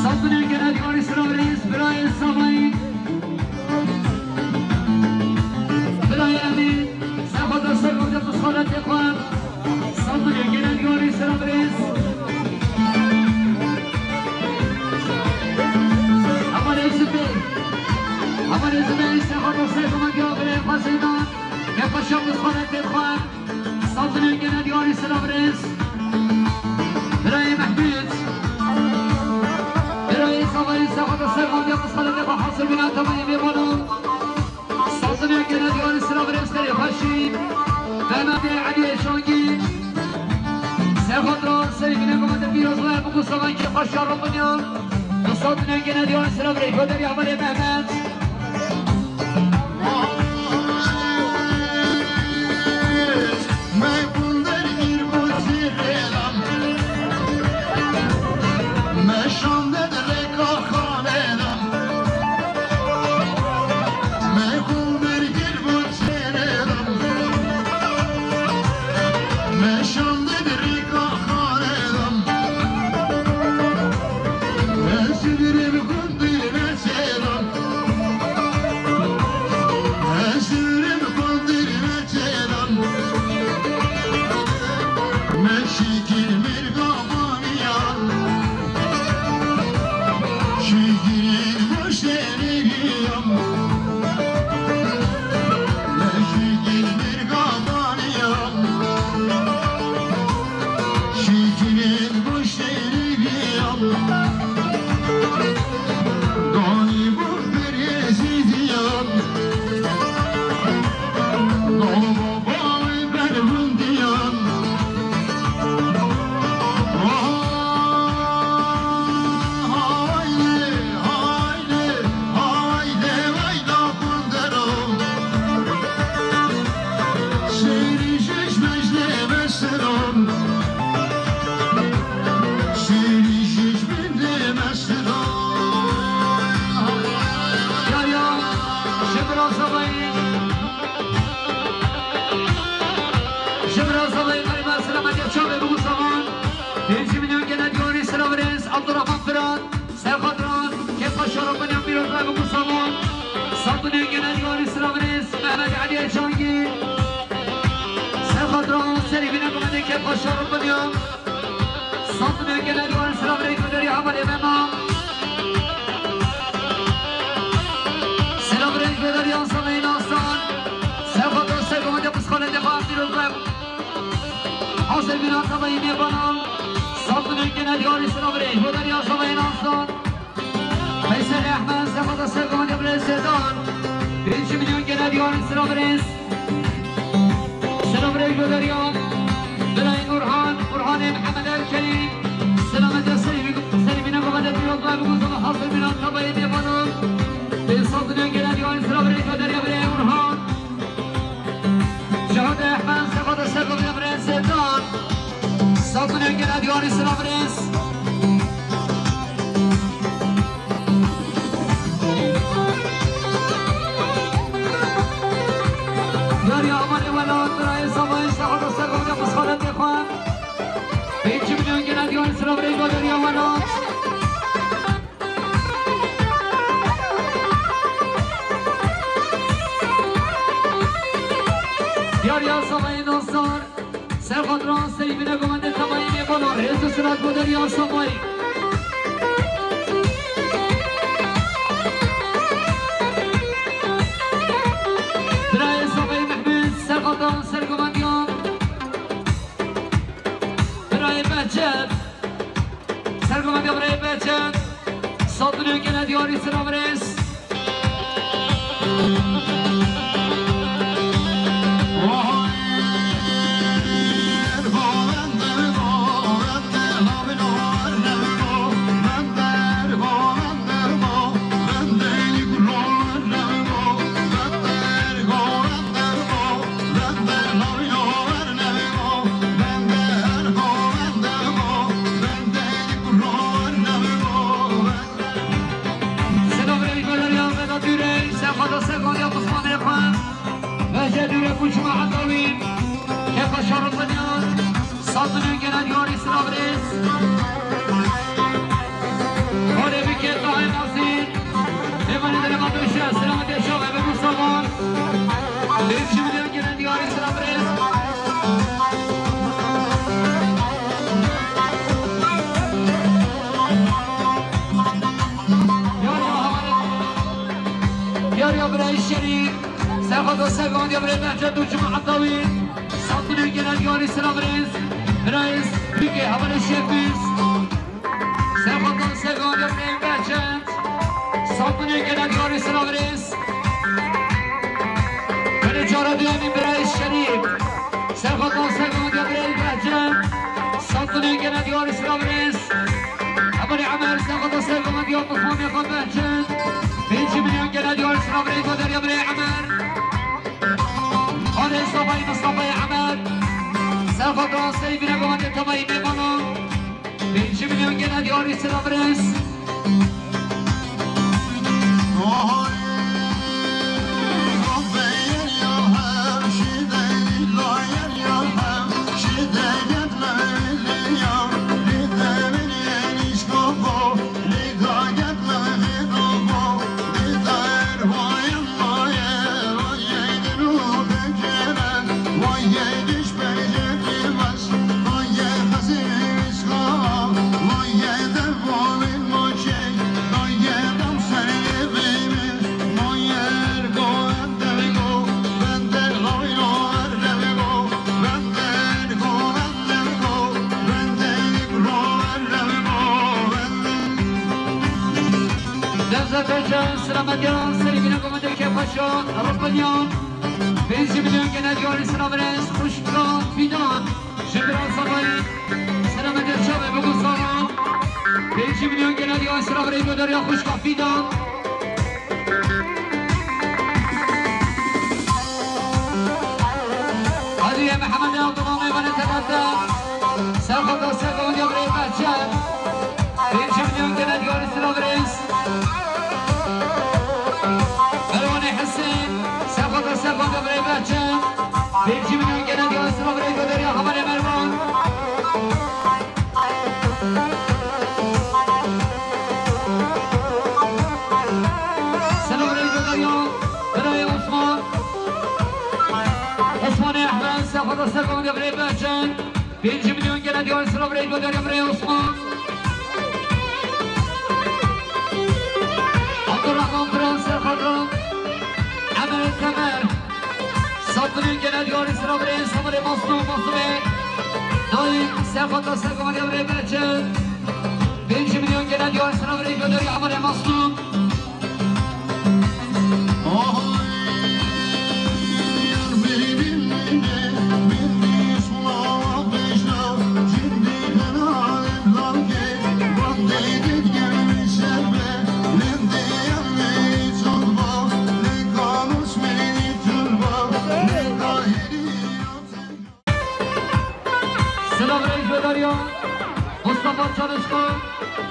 Sazine gene diyarî sira birêz birayê Samayî. Birayê Emîn. Serxadra Serxadra Pisxanetê Pan. Sazine gene diyarî sira birêz. Hevalê Zibê. Hevalê Zibê, Serxadra Serxadra Gavile Xwezêna. Kepaşa Pisxanetê Pan. Sazine gene diyarî sira birêz. Birayê Mehmûd. Birayê Samayî Serxadra Serxadra Pisxanetê Pan. Hazir bînan temayê mêvanan. Sazine gene diyarî sira birêz Serê Xweşî. Mehmedê Eliyê Şangî. Serxadra Serî bîne govendê pîroz ve Bûku Saman Kepaşa Romanya. Sazine gene diyarî sira birêz Bederiya Hevalê Mehmed. Ya, ya, ji bira Samayî. Ji bira Samayî qerîba silametiya çavê Bûku Saman. Pêncî milyon gene diyarî sira birêz Abdurrahman Firat. Serxadra Kepaşa Romanya pîroz ve Bûku Saman. Sazine gene diyarî sira birêz Mehmed Eliyê Şangî. Serxadra Serî bîne govendê Kepaşa Romanya. Sazine gene diyarî sira birêz Bederiya Hevalê Mema. Sira birêz Bederiya Samayî Nastan. Serxadra Serxadra Pisxanetê Pan pîroz ve. Hazir bînan temayê mêvanan. Sazine gene diyarî sira birêz Bederiya Samayî Nastan. Feysel Ehmed, Serxadra Serxadra Birêz Sêdan. Pêncî milyon gene diyarî sira birêz. Sira birêz Bederiya. Birayê Orhan, Orhanê Mihemed Elkerîm. Silametiya Serî, Serî bîne govendê pîroz ve Bûku Saman. Hazir bînan Tabayê mêvanan. Pênc sed milyon gelen diyarî sira birê Kaderya birê Orhan. Cihad Ehmed, Sefa da Sefa birê Zêdan. Sed milyon gelen diyarî sira birê. Diyarî Amanê Welat, birayê Savaş, Sefa da Sefa birê Musxaletê xwe. Pênc milyon gelen diyarî sira birê Kaderya Welat. Diyar ya Sabayê Nasar, ser xatira Seyfîne Gomendê Temayî Nêbano, rêz û silat bo Diyar Sabayê. Birayê Sabayê Mehmet, ser xatira ser Gomendiyan. Birayê Behçet. Sergomendiya birayê Behçet, sed milyon gelen diyarî sira birêz. Selam reyna ya Vedat Ürey, sen fada sen ya Osman'ı yapan. Ve Cedüre Kuçma Atavi, Kefa Şarıfınyan, Sazının gelen yari sıra birêz. Hale bir kez daha Nasir. Hemen ileri Matruşa, selamet yaşa ve bu zaman. Benim şimdiden gelen yari sıra birêz. Yari Ahmet. Yari Abdülay Şerif. Serhat Sevan ya birê Behçet û Cuma Atawi. Sazının gelen yari sıra birêz. Birêz. Büyük Havan Şefis. Serhat Sevan ya birê Behçet. Sazının gelen yari sıra birêz. Beni çara duyemi birayê Şerîf. Serxatan Serxatan ya birayê Behçet. Sazının gelen yari sıra birêz. Ebali Emer Serxatan Serxatan ya Mustafa ya Behçet. Pênc milyon gelen yari sıra birêz. Goder ya birayê Emer. Hadi Mustafa'yı Mustafa'yı Emer. Serxatan Seyfine Goder Temayî Nêbano. Pênc milyon gelen yari sıra birêz. Devlet Hoca, selamet ya, Selimine Komandeke Paşa, Rabbaniyan, Pênc milyon gelen diyarî sıra birêz, xwişka Fîdan. Ji Biran Samayî, selamet ya çavê bigu sala. Pênc milyon gelen diyarî sıra birêz, Goder ya xwişka Fîdan. Aliye Mehemedê Abdullah Meyvanê Tebete. Serxata Serxata ya birê Behçet. Pênc milyon gelen diyarî sıra birêz. Merwanê Hesên, Serxata Serxata birê Behçet. Pêncî milyon gelen diyarî sıra birêz. Goder ya Hevalê Merwan. Sıra birêz Goder ya birayê Osman. Osmanê Ehmed, Serxata Serxata birê Behçet. Pêncî milyon gelen diyarî sıra birêz Goder ya birayê Osman. Abdurrahman Prens Serxata. Emer Temer. Sed milyon gelen diyarî sıra birêz Samirê Maslum, Maslumê. Naim Serxata Serxata ya birê Behçet. Pêncî milyon gelen diyarî sıra birêz Goder ya Emerê Maslum. Mustafa Çalışkan,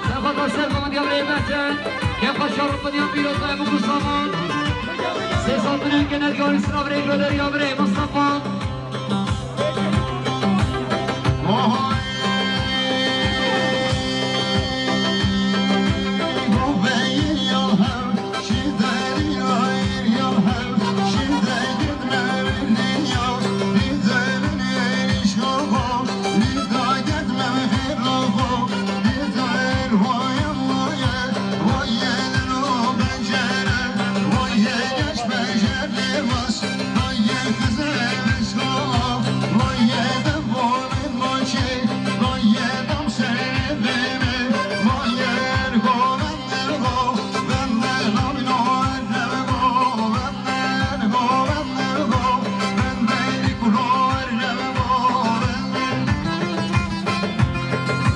Serhat Aser Komedya Bey Berçen, Kefa Şarık Medya Pîroza Ebu Kusaman, Sesat Bülent Genel Yönetmen Sınav Regüleri Yavre Mustafa.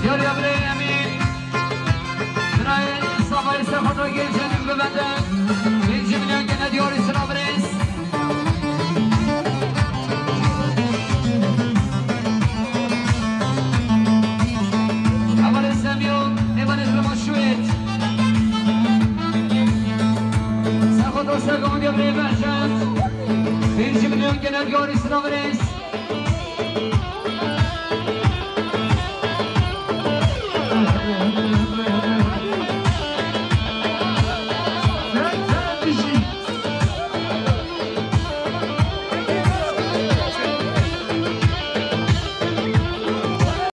Diyar Yavre Emin. Binayê Savayê Serxoto Gêl Cenîm bibende. Pêncî milyon gene diyarî Silav Rêz. Hevalê Semîyo, nêvanê Dilma Şûyet. Serxoto Sergo Medya Birê Berjent. Pêncî milyon gene diyarî Silav Rêz.